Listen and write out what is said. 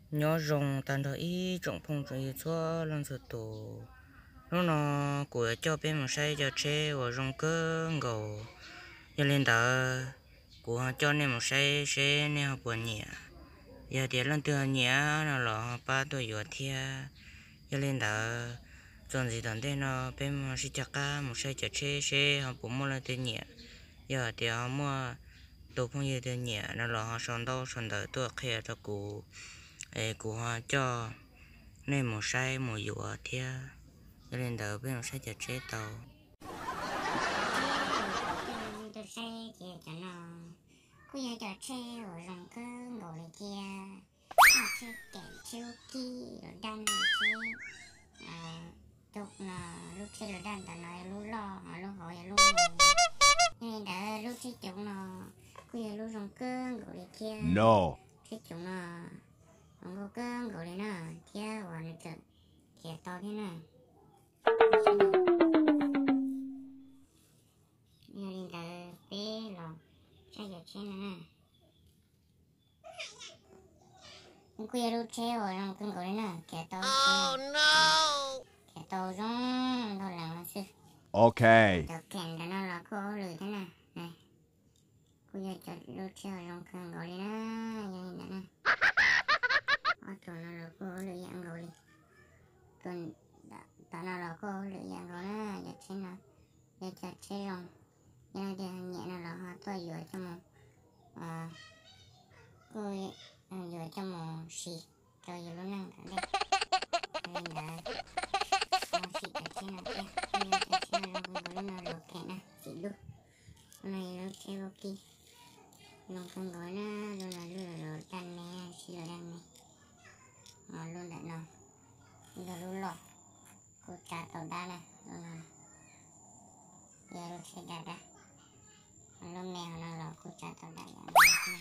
Nyob zoo tag nrho ib tsoom phooj tsoom ywg txhua leej txhua tus. Hnub no kuv yuav coj peb mus saib cov tsheb uas zoo kawg nkaus. Yog li ntawd, kuv ho coj nej mus saib seb nej ho puas nyiam. Yog tias leej twg ho nyiam no los ho pab tuaj yuav thiab. Yog li ntawd, txuas ntxiv tom ntej no peb sib cog qab mus saib cov tsheb seb ho puas muaj leej twg nyiam. Yog tias ho muaj tus phooj ywg twg nyiam no los ho sau ntaub sau ntawv tuaj qhia rau kuv, es kuv ho coj nej mus saib mus yuav thiab. Yog li ntawd peb mus saib cov tsheb tau. Saib ces cov no kuj yog cov tsheb uas zoo kawg nkaus li thiab. Tsheb kem, tsheb ub kib los daj, tsheb coob no, lub tsheb los daj ntawm no yog lub loj, lub hauv yog lub. Yog li ntawd lub tsheb coob no kuj yog lub zoo kawg nkaus li thiab. Tsheb coob no zoo nkauj kawg nkaus li na, thiab uas nws tseem khiav tau thiab na. Yog li ntawd peb los saib cov tsheb no na. Kuj yog lub tsheb uas zoo kawg nkaus li na, khiav tau, khiav tau zoo nkauj lees no xwb. Cov kheem ntawm no los kuj hauj lwm thiab na. Kuj yog cov lub tsheb uas zoo kawg nkaus li na, yog li ntawd na. Ob tug no los kuj hauj lwm ib yam nkaus li. Tus tom no los kuj hauj lwm ib yam nkaus na, cov tsheb no yog cov tsheb zoo. Yog leej twg nyiam no los ho tuaj yuav coj mus, kuj yuav coj mus siv rau yus lub neej tom ntej. Yog li ntawd, sim cov tsheb no thiab, kuj yog cov tsheb no zoo kawg nkaus, lub no los kheem na, txiv dub. Lub no yog lub tsheb ub kib, zoo kawg nkaus na, lub no lub los daj me, sib los daj me. Ho lub ntawm no yog lub loj, kuj tsa tau dab na, lub no yog lub tsheb daj dab. Ho lub me hauv no los kuj tsa tau dab ib yam nkaus na.